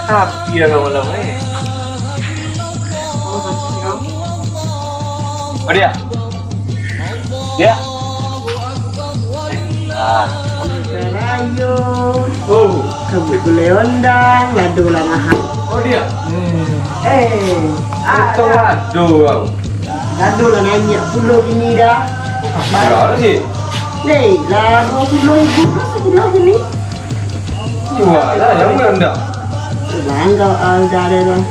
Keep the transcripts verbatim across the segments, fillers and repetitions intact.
Tapi dah malam ni. Oh, dia. Dia. Ah. Karayo. Oh. Kabuik gulai ondang, lado lah mahal. Oh, dia. Hmm. Eh, ah, Untung lah. Lado kau. Lado lah nanyak pulo kini dah. Berapa sih? Deh, lah dua puluh ribu lah sekilo kini. Jual lah, yang murah ndak? Bangga, ah, udah ada lah.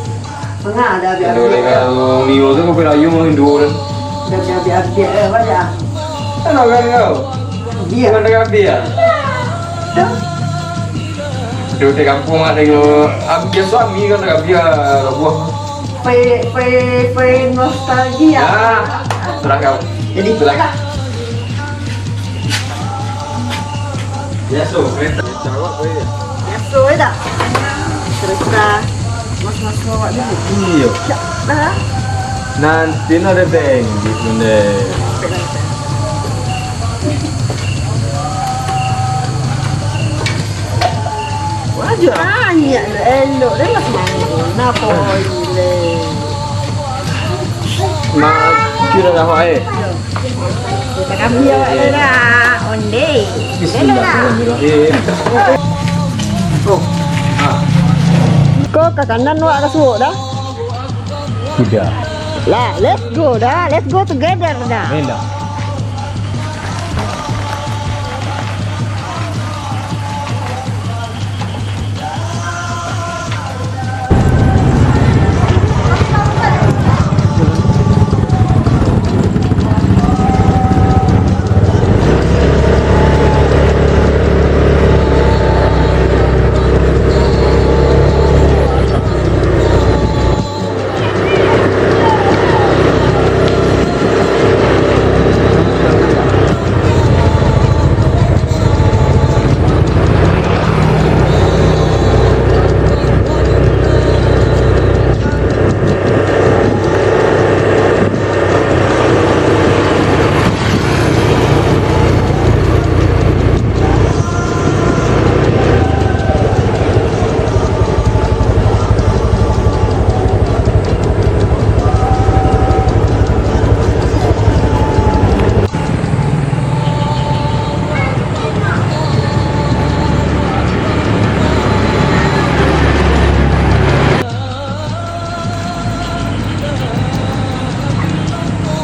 Manga ado abiak-abiak. Kalau Nio tu kau perayu main duo kan? Ado abiak-abiak, eh, banyak. Kan orang kau. Dia. Bukan dah habis ah? Dah. Duduk di kampung ah, tengok. Am, biaso ami kan dah habis ah, buah. Pe-, pe-, pe-, nostalgia. Ya, serah kau. Jadi, serah. Biaso, kereta. Biaso, eh, dah. Kereta. Mas-mas awak dulu. Iyo. Ya, dah. Nanti no ada bengkit, benda. Wajar. Banyak elok, elok. Dah lah semangat. Kenapa, Ile? Mak, kira dah, eh. Takabia awak tu dah. Onde. Bismillahirrahmanirrahim. Oh. Ha. Ko ka kanan wak ka suok dah? Tidak. Lah, let's go dah. Let's go together dah. Baiklah.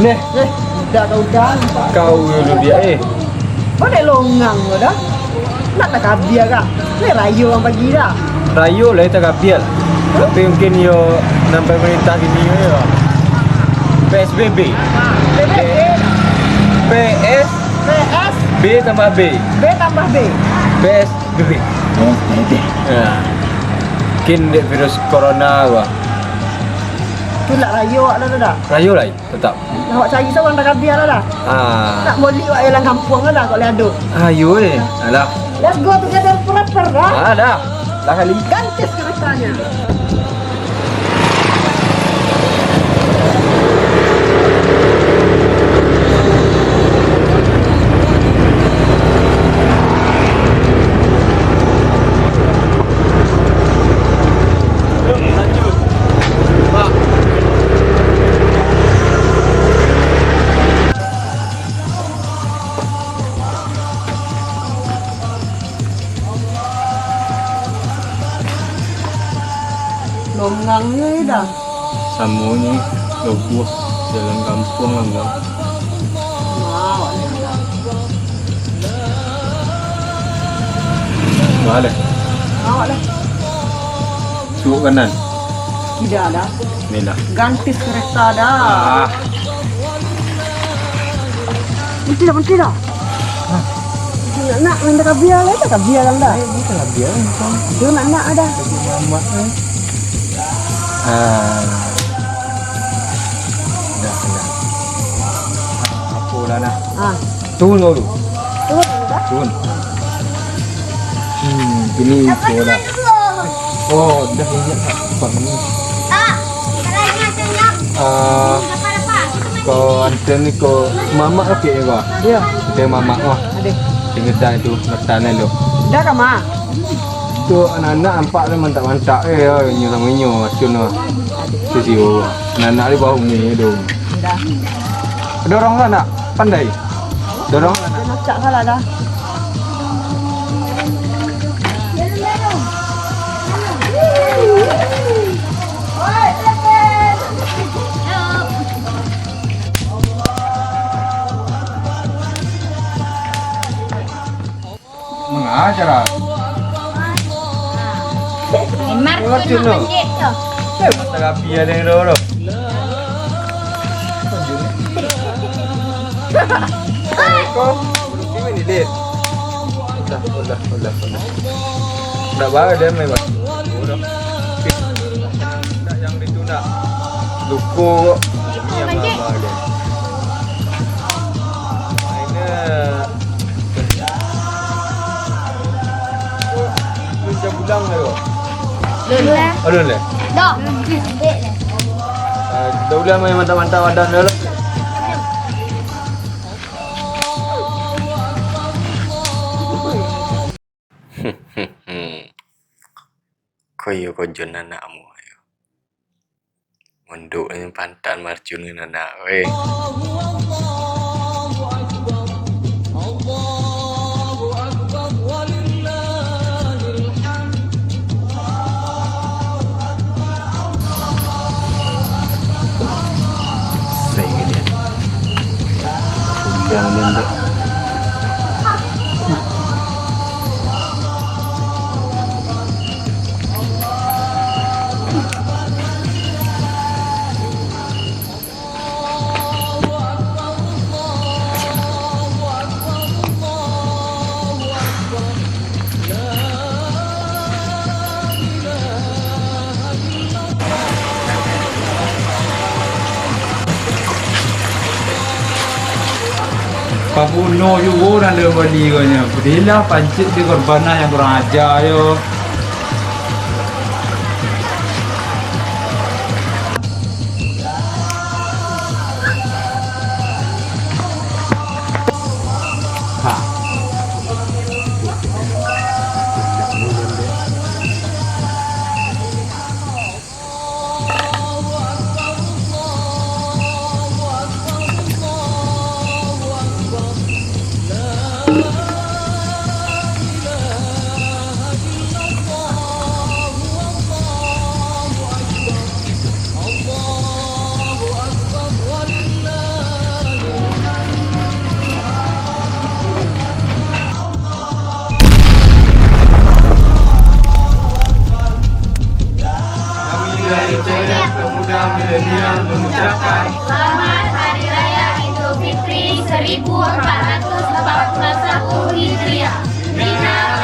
Neh. Eh, budak kau dah nampak. Kau yo lubiak, eh. Kau dek longang kau dah. Nak takabia kah? Neh rayo urang pagi dah. Rayo lah takabia. Huh? Tapi mungkin yo nan pamarintah kini yo. P S B B. P B B. P S. P S. B tambah B. B tambah B. P S B B. Ya. Mungkin dek virus corona ko. Tu nak rayo awak dah, dah. Rayo lah, tetap. Nak awak cari saurang takabia lah, dah. Ah. Nak boli awak jalan kampuang lah, dah, kok lado. Ayo, eh. Alah. Let's go together forever, dah. Ah, dah. Dah kali. Ganti sekeretanya. Longang je dah. Samonyo lobuah jalan kampuang lah, Bang. Wah, awak ni dah. Baa leh? Awak leh. Suok kanan. Kida dah. Ni lah. Ganti sekereta dah. Ah. Berhenti dah, berhenti dah. Hah? Nak, nak, minta kabia lah, minta kabia lah dah. Eh, minta kabia lah, minta. Dia nak, nak dah. Kabia mamak, eh. Ah. Dah, dah. Apo lah, nah. Ah. Turun kau tu. Turun dulu, Kak. Turun. Hmm, kini iko lah. Oh, dah injak, Kak. Nampak ni. Ah, kau antar ni kau mamak okey ke kau? Ya. Kita mamak kau. Ada. Ingetan itu, letak ni lo. Dah, Kak, Mak. Tu anak-anak nampak tu mantak-mantak, eh, yo, inyo samo inyo, racun tu. Sisi, oh. Anak-anak ni bau ni, aduh. Dah. Dorong lah, nak. Pandai. Dorong lah, nak. Dah nak cak salah dah. Mangaja lah. Emar tu nak manjek tu. Eh, mata rapi ada yang dorong. Assalamualaikum. Ini, Dit. Ulah, ulah, ulah, ulah. Ndak barang dia main batu. Udah. Ndak yang itu ndak. Luko. Ini yang barang dia. Mainnya. Lu jam pulang ke, Bro? Belum lah. Oh, belum lah? Dah. Ambil lah. Ah, kita ulang main mantap-mantap badan dulu. Ko iyo ko Jon anakmu, ayo. Mondok ni pantan marcun ngan anak, weh. Sayang dia. Undang dia, Ndek. Pabunuh juo urang dalam bali ko nyo. Padilah pancik di korban lah, yang kurang aja yo. Ha. Kami dari Channel Pemuda Milenial mengucapkan Selamat Hari Raya Idul Fitri seribu empat ratus empat puluh satu Hijriah. Minal